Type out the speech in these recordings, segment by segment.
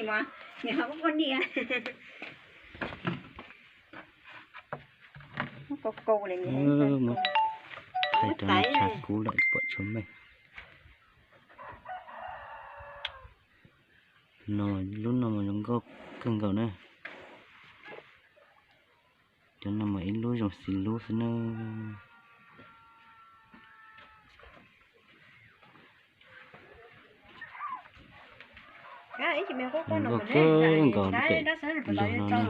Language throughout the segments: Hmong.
tsis mas, nws ho quaj quaj niam. Muab kauv kauv li, muab thaij rau nej tshab kub lawm pom tshua meej. No, lub no mas zoo nkauj kawg nkaus na. Cov no mas ib lub zoo xis lub xwb na. Zoo nkauj kawg nkaus pem lug no na.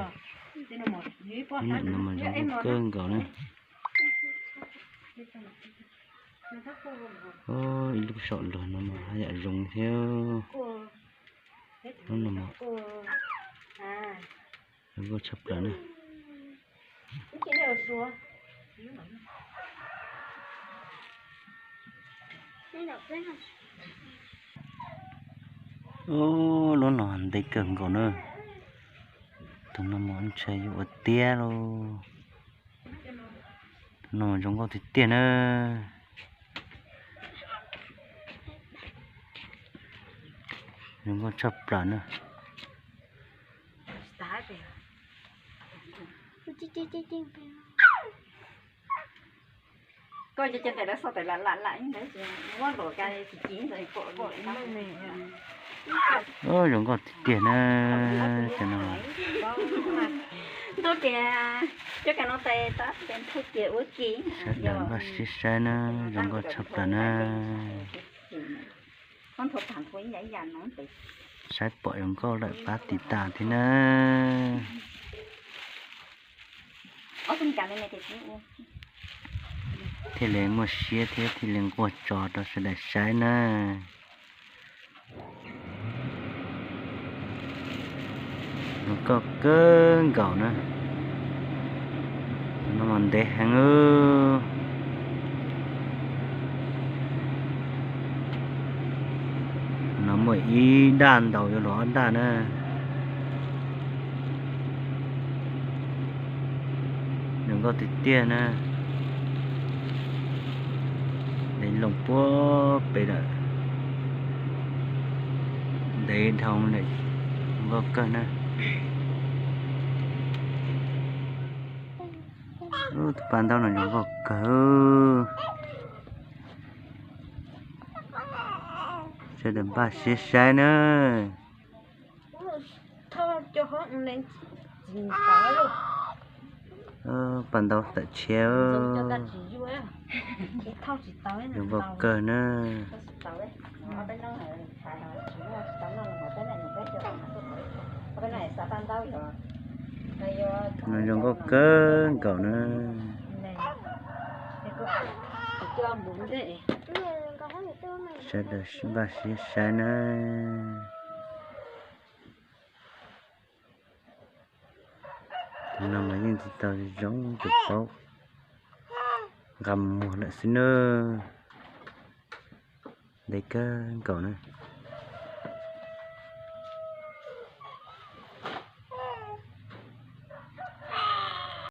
Ib niam no mas zoo nkauj kawg nkaus na. Ib lub saum lug no mas haj yam zoo thiab. Lub no mas zoo nkauj tshaj plaws na. Lub no ntev kawg nkaus na. Tus no mas ntshe yuav ua tiab lauj. Tus no zoo nkauj tiag tiag na. Zoo nkauj tshaj plaws na. Zoo nkauj tiag tiag na. Ntug tias cov ka no tais tab tes ntug tias ua ke. Sawv daws npaj siab saib na, zoo nkauj tshaj plaws na. Saib pom zoo nkauj lawm pab tiv tas thiab na. Thiaj li muaj siab thiab thiaj li nquag tso rau sawv daws saib na. Zoo nkauj kawg nkaus na. No mas ntev heev. No muaj ib daj ntaus yuav luag ob daj na. Zoo nkauj tiag tiag na. Ntev loo puag pem lawm. Ntev dhau lawm, zoo nkauj kawg na. Tus paj ntaub no zoo nkauj kawg. Sawv daws npaj siab saib na. Paj ntaub tawm tshiab. Zoo nkauj kawg na. No zoo nkauj kawg nkaus na. Sawv daws npaj siab saib na. Tus no mas yeej tsis tau zoo tus paub, nqa muag lawm xwb na. Ntev kawg nkaus na.